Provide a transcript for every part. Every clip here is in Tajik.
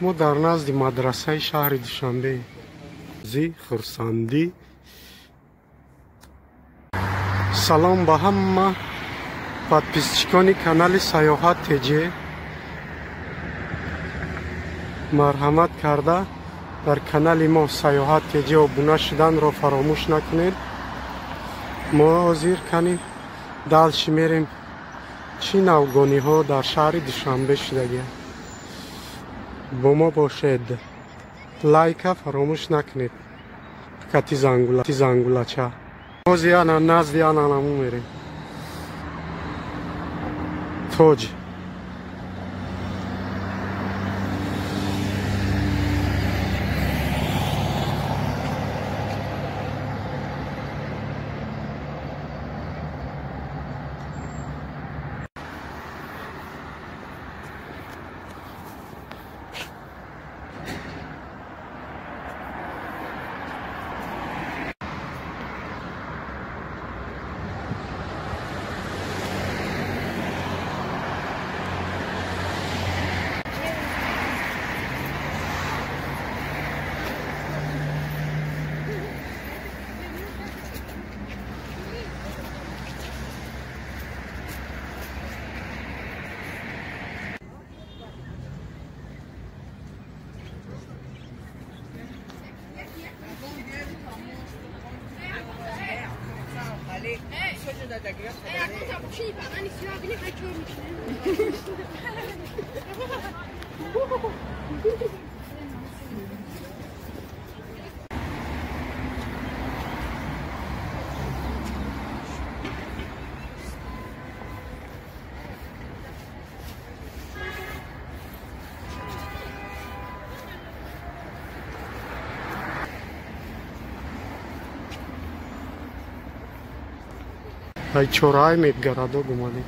Мо дар назди мадрасаи шаҳри Душанбе. Зи хурсандӣ. Салом ба ҳама подписчикони канали Саёҳат ТЖ. Марҳамат карда дар канали мо Саёҳат ТЖ обуна шуданро фаромӯш накунед. Мо ҳозир кани дальше мерем, чӣ навгониҳо дар шаҳри Душанбе шудагианд. Бо мо бошед. Лайка фаромӯш накунед. Кати зангула, зангулача. Ҳозир ана назди ана наму мерем. Тоҷ. Ай чорай медгородок омадем.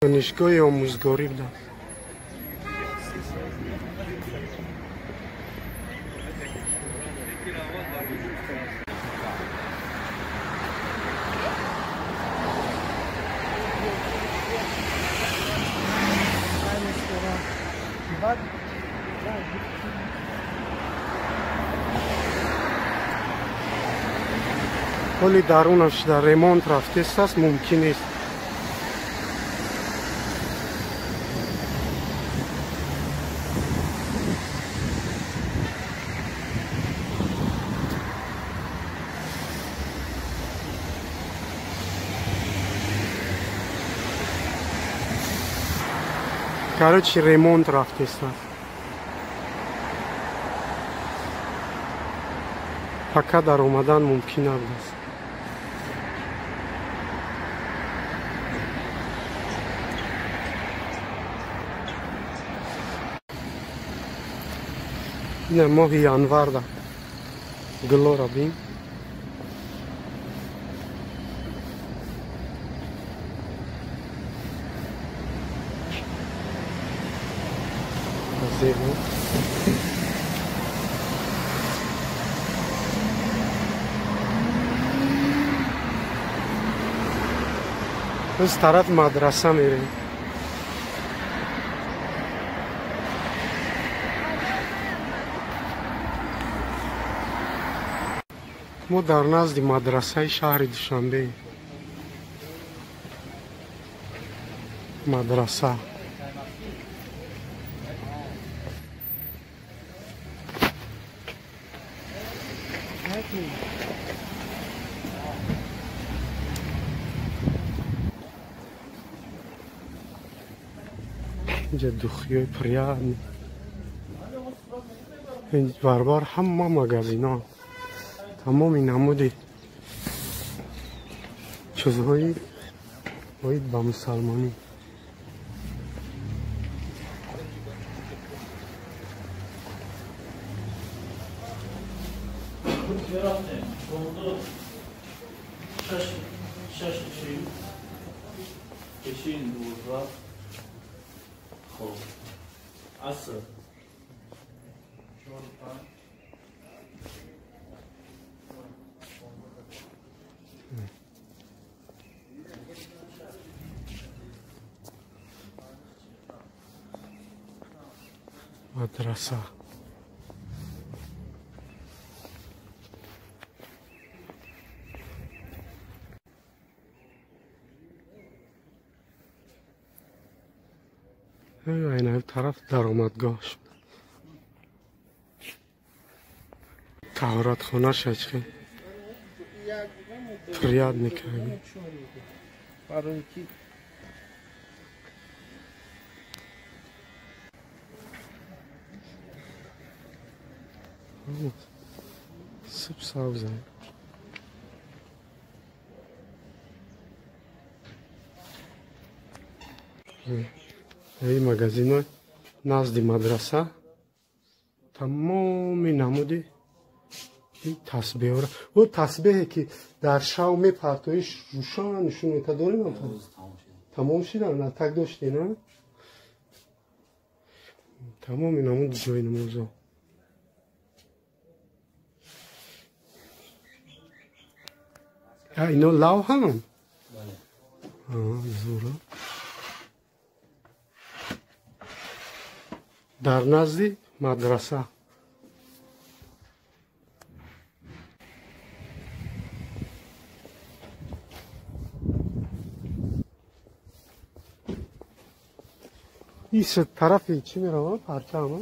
Донишгоҳи омӯзгорӣ будам. Ҳоли дарунаш дар ремонт рафтест, мумкин нест. Короче, ремонт рафтест. Пока дар омадан мумкин набудааст. Ина моҳи январда гулора бин. Зебо. Аз тараф мадраса мерем. Мо дар назди мадрасаи шаҳри Душанбе. Мадраса. Инҷа духиёи приятный. Барбар ҳама магазино. Тамоми намуди чизҳои оид ба мусалмонӣ. Аср. Мадраса. Айнаи тараф даромадгоҳ шуд. Таҳоратхона шачхи. Приятный ками. Субсабза. Эй магазиной назди мадраса тамоми намуди тасбеҳро. О тасбеҳе ки дар шав мепартоӣ рӯшан нишон мета дорем тамом шидан на так дошти на тамоми намуди ҷои намозо. Ино лав ҳам? Зура. Дар назди мадраса. Ис тарафи чӣ меравам? Парчама?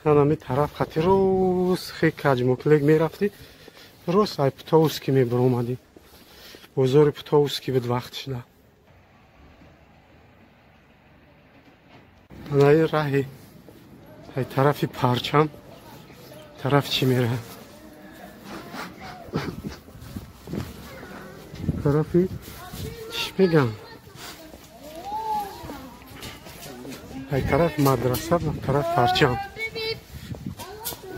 Ҳанами тараф хати рост хе каҷмоклек мерафтӣ. Рост ай Путовски мебаромадӣ. Бозори Путовски буд вақт шуда. Анаи раҳи ай тарафи Парчам тараф чӣ меравад? Тарафи чӣ мегам? Ай тараф мадраса ва тараф Парчам.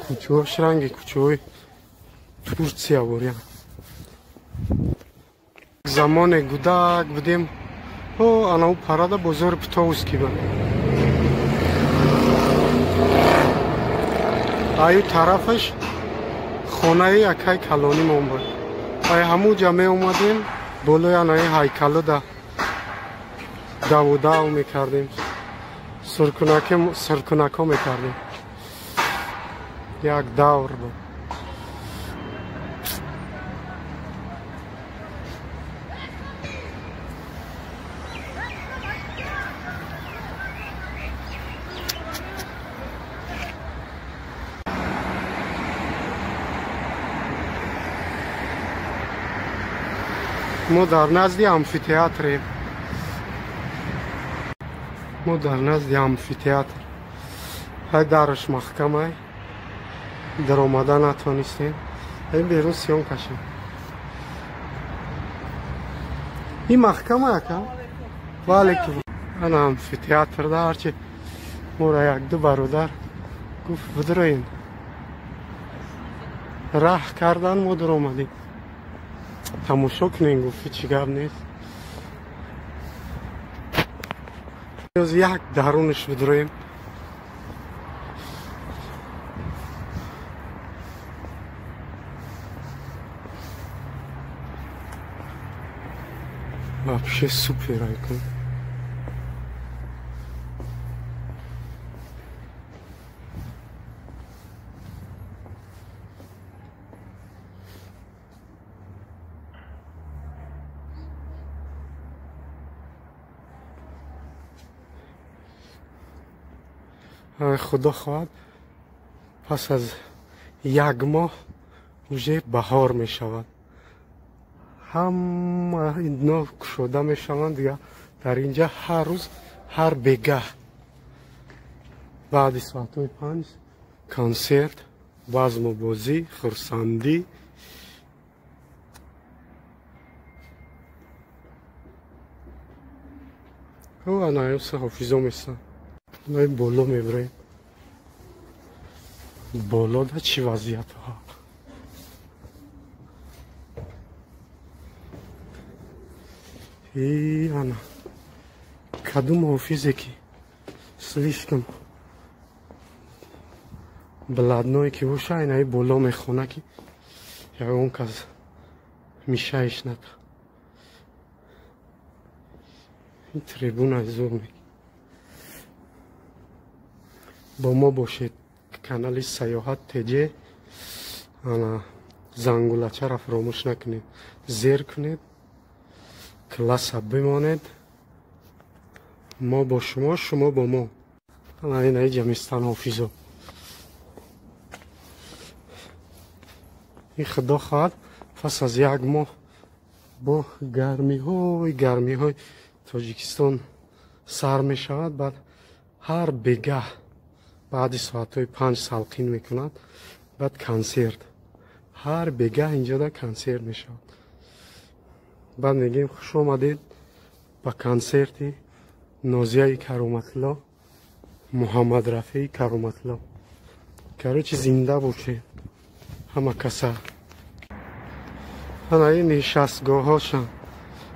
Кӯчаҳош ранги кӯчаҳои Турция бурям. Замоне гудак будем. О, анау парада бозори Путовски буд. Аю тарафаш хонаи акай калонимон буд. Ай ҳамуҷа меомадем, болои анаи ҳайкало да давудав мекардем. Сиркунако мекардем. Як давр буд. Мо дар назди амфитеатрем. Мо дар назди амфитеатр. Ҳай дараш маҳкамай. Даромада натонистем. Ай берун сиён кашем. Ин маҳкама ака? Ва алейкум. Ана амфитеатр да ҳарчи моро якду бародар гуфт бидроем. Раҳ кардан мо даромадем. Тамошо кунем, гуфт ҳеҷ гап нест. Як дарунаш бидроем. Вообще супер айкон. Худо хоҳад пас аз як моҳ уже баҳор мешавад. Ҳама ино кушода мешаванд дигар дар инҷа ҳар рӯз ҳар бегаҳ баъди соатҳои 5 консерт, базму бозӣ, хурсандӣ. Анаёса ҳофизо месан. Ной боло мебарем. Боло да чӣ вазъиятҳо? И ана кадум ҳофизе ки слишком бладное ки боша, инаи боло мехона, ки ягон кас мешаиш ната. Ин трибуна зур меги. Бо мо бошед, канали Саёҳат ТЖ. Ана зангулачаро фаромӯш накунед, зер кунед, класса бимонед. Мо бо шумо, шумо бо мо. Ана инаи ҷамистан ҳофизо. Ин худо хоҳад, пас аз як моҳ бо гармиҳои Тоҷикистон сар мешавад. Баъд ҳар бегаҳ баъди соатҳои 5 салқин мекунад, баъд консерт. Ҳар бегаҳ инҷода консерт мешавад. Баъд мегӯем хуш омадед ба консерти Нозияи Кароматло, Муҳаммад Рафеи Кароматло. Короче, зинда бошед ҳама каса. Ана ин нишастгоҳҳошам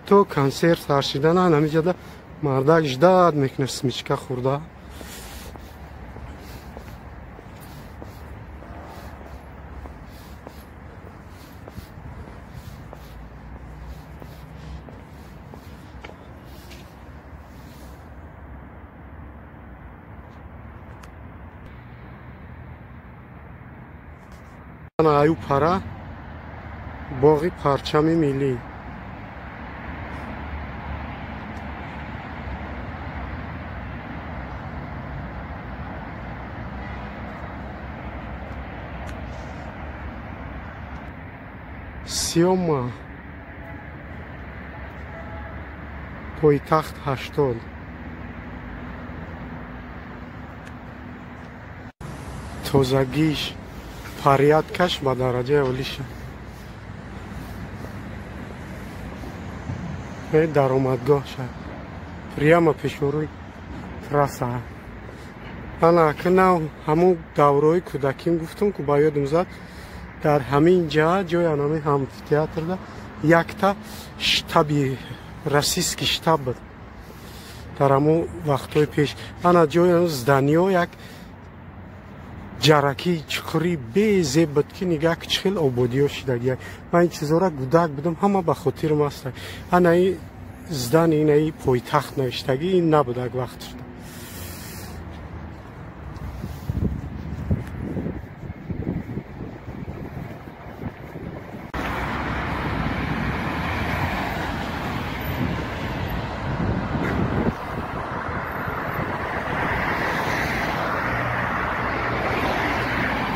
то консерт сар шидан ҳамиҷода мардак ждат мекунад, смичка хӯрда. Аю пара боғи парчами миллӣ. Сиёма пойтахт 80. Тозагиш, порядкаш ба дараҷаи олиша. Даромадгоҳша прямо пешорӯи трасса. Ана акнав ҳамун даврои кӯдаким гуфтум, ку ба ёдум зад, дар ҳамин ҷа ҷои анами амфитеатрда якта штаби российский штаб буд дар ҳамун вақтҳои пеш. Ана ҷои зданиё як ҷаракии чуқурӣ безеб буд, ки нигаҳ ки чӣ хел ободиё шидагия. Ман ин чизора гудак будам, ҳама ба хотирам аст. Ана и здани инаи пойтахт навиштагӣ ин набуд як вақт шуда.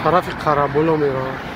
Тарафи Қараболо меравад.